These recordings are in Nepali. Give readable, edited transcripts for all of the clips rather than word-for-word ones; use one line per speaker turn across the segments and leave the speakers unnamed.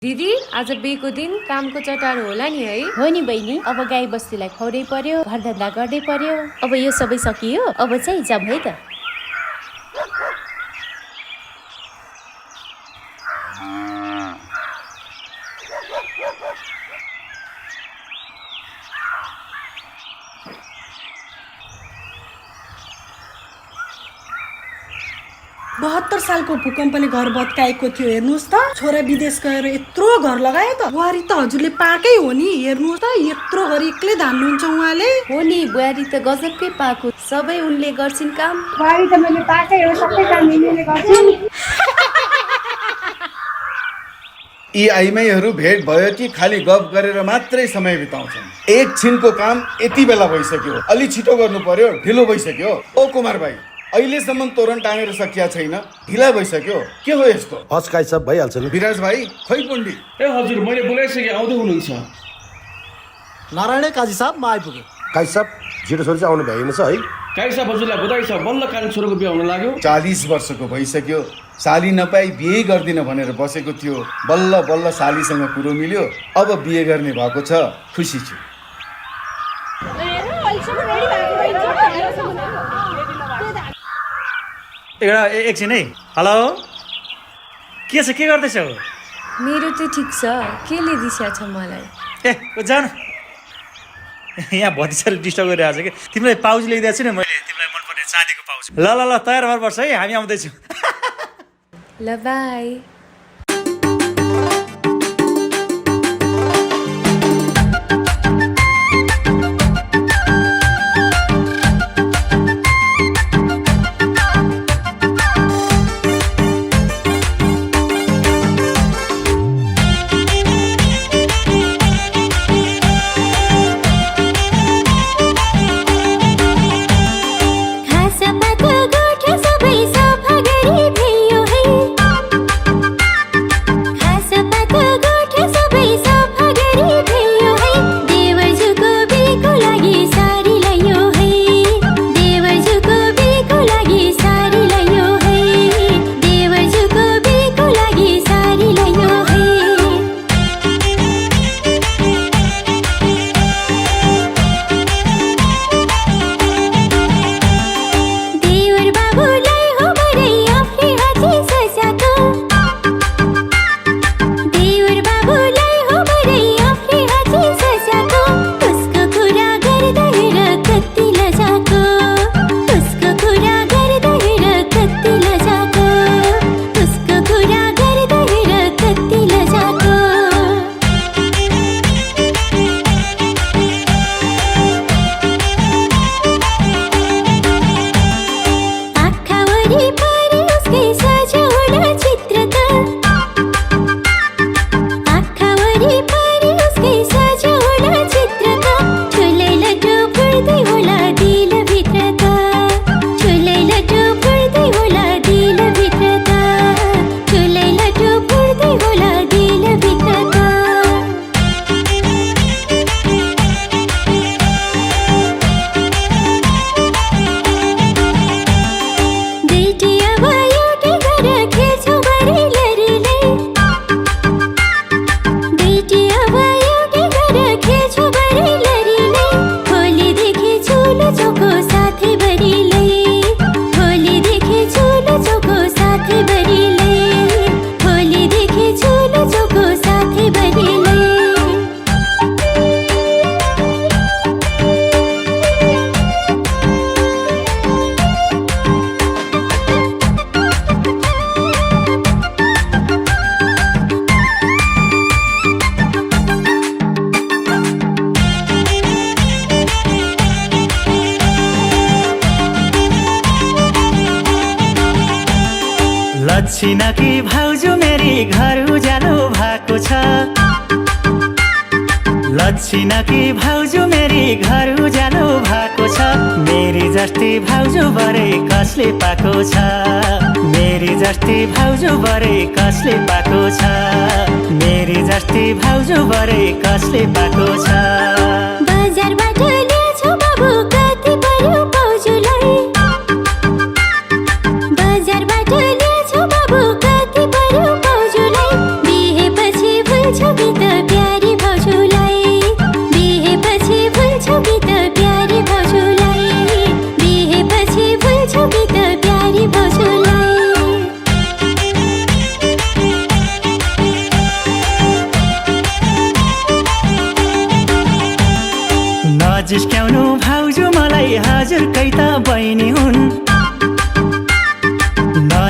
दिदी आज बेको दिन कामको चटारो होला नि है?
हो नि बहिनी, अब गाई बस्तीलाई खुवाउनै पर्यो, घरधन्दा गर्नै पर्यो। अब यो सबै सकियो, अब चाहिँ जाम है त।
बहत्तर सालको भूकम्पले घर भत्काएको थियो। हेर्नुहोस् त, छोरा विदेश गएर यत्रो घर लगायो त। बुहारी त हजुरले पाकै हो नि। हेर्नुहोस् त, यत्रो घर एक्लै धान्नुहुन्छ उहाँले।
हो नि, बुहारी त गजबकै पाको, सबै उनले गर्छिन् काम।
बुहारी त मैले पाकै हो, सबै काम मिलेर गर्छिन्।
यी आइमाईहरू भेट भयो कि खाली गफ गरेर मात्रै समय बिताउँछन्। एकछिनको काम यति बेला भइसक्यो, अलि छिटो गर्नु पर्यो, ढिलो भइसक्यो। ओ कुमार भाइ, अहिलेसम्म तोरण टाँगेर सकिया छैन, ढिला भइसक्यो। के हो यस्तो?
हस् काई सब भइहाल्छ नि।
विराज भाइ, खै पुण्डी?
ए हजुर, मैले बोलाइसकेँ, आउँदै हुनुहुन्छ।
नारायण काजी साहब म आइपुगेँ। काई साहब छिटो छोरी चाहिँ आउनु भ्याइनेछ है?
काई साहब हजुरलाई बधाई छ, बल्ल कान छोरोको बिहे हुन लाग्यो।
40 वर्षको भइसक्यो, साली नपाई बिहे गर्दिन भनेर बसेको थियो। बल्ल बल्ल सालीसँग कुरो मिल्यो, अब बिहे गर्ने भएको छ, खुसी छु।
एकछिन है। हेलो, के छ, के गर्दैछौ?
मेरो त ठिक छ, केले दिस्या छ मलाई?
ए जान, यहाँ भतिजाले डिस्टर्ब गरिरहेको छ कि। तिमीलाई पाउच ल्याइदिएको छु नि मैले, तिमीलाई मनपर्ने चाँदीको पाउच। ल ल ल, तयार भएर है, हामी आउँदैछौँ।
ल बाई।
छिनकी भाउजू मेरी घर उज्यालो भएको छ। लच्छिनकी भाउजू मेरी घर उज्यालो भएको छ। मेरी जस्ती भाउजू बरे कसले पाएको छ? मेरी जस्ती भाउजू बरे कसले पाएको छ? मेरी जस्ती भाउजू बरे कसले पाएको छ?
बजारबाट ल्याछु बाबु, कति पर्यो भाउजूलाई? बजारबाट ल्याछु बाबु, कति पर्यो भाउजूलाई? बिहेपछि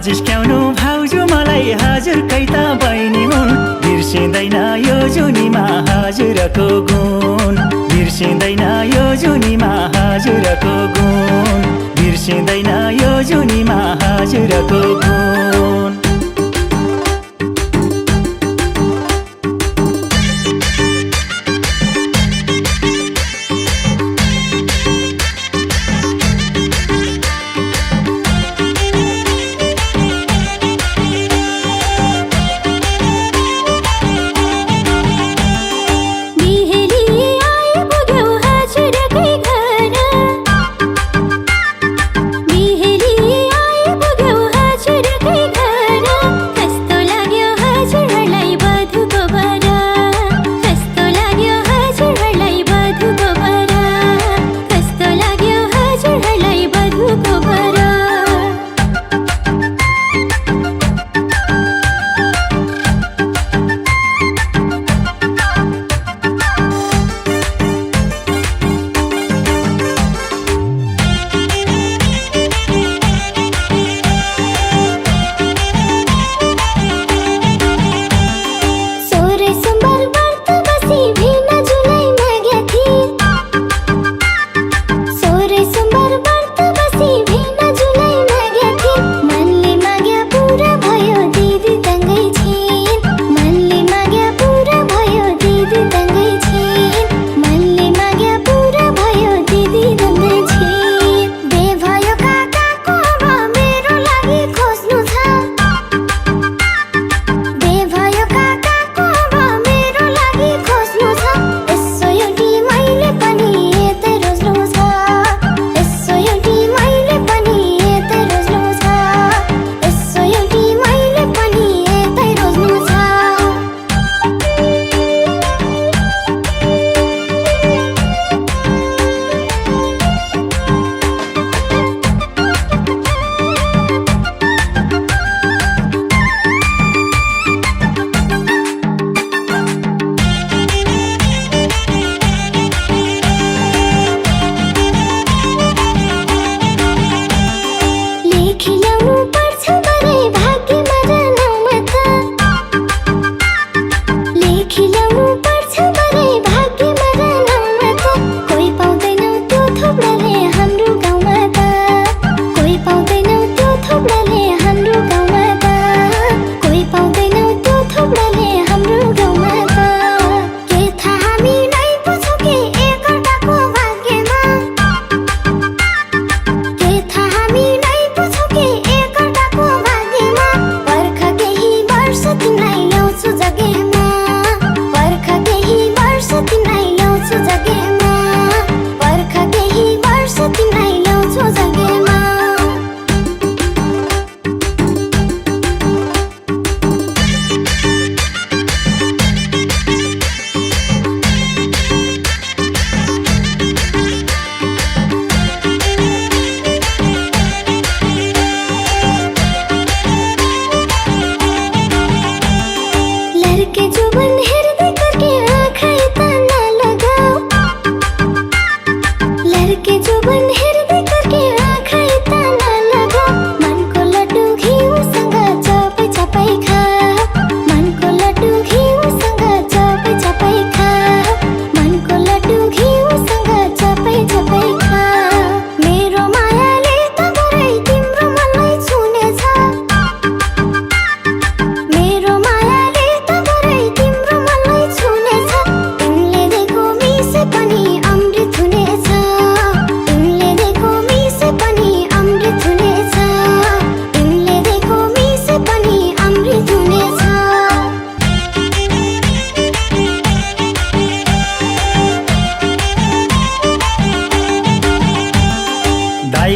जिस्क्याउनु भाउजू मलाई हजुरकै त बहिनी हुन् बिर्सिँदैन यो जुनीमा हजुरको गुण बिर्सिँदैन यो जुनीमा हजुरको गुण बिर्सिँदैन यो जुनीमा हजुरको गुण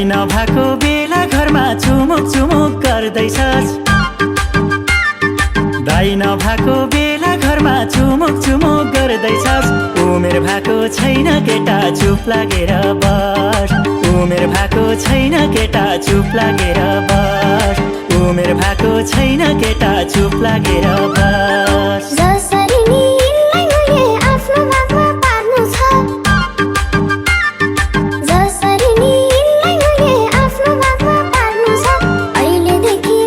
नभएको बेला घरमा चुमुक चुमुक गर्दैछस् दाइ नभएको बेला घरमा चुमुक चुमुक गर्दैछस् उमेर भएको छैन केटा चुप लागेर बस उमेर भएको छैन केटा चुप लागेर बस उमेर भएको छैन केटा चुप लागेर बस
जसरी नि इनलाई आफ्नो भागमा पार्नु छ जसरी नि इनलाई आफ्नो भागमा पार्नु छ अहिलेदेखि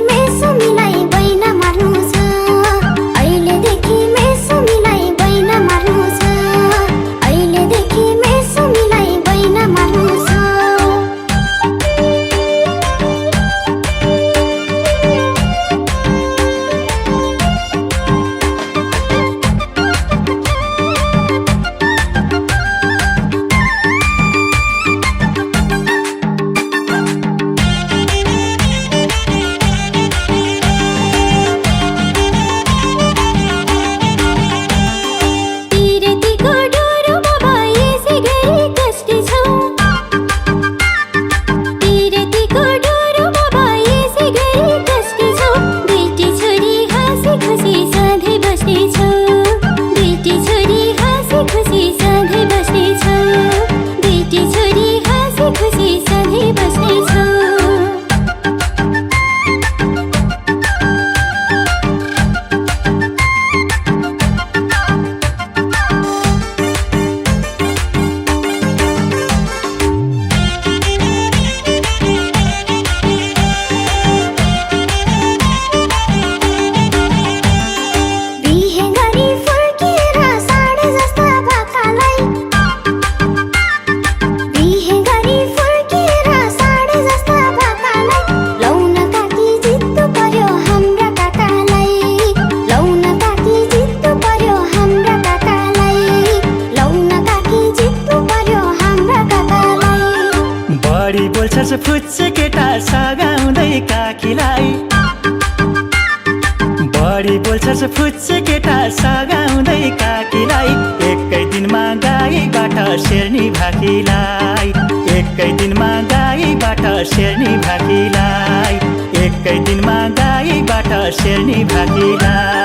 बोल्छस् फुच्चे केटा सगाउँदै काकीलाई बढी बोल्छस् फुच्चे केटा सगाउँदै काकीलाई एकै दिनमा गाईबाट शेर्नी भाकीलाई एकै दिनमा गाईबाट शेर्नी भाकीलाई एकै दिनमा गाईबाट शेर्नी भाकीलाई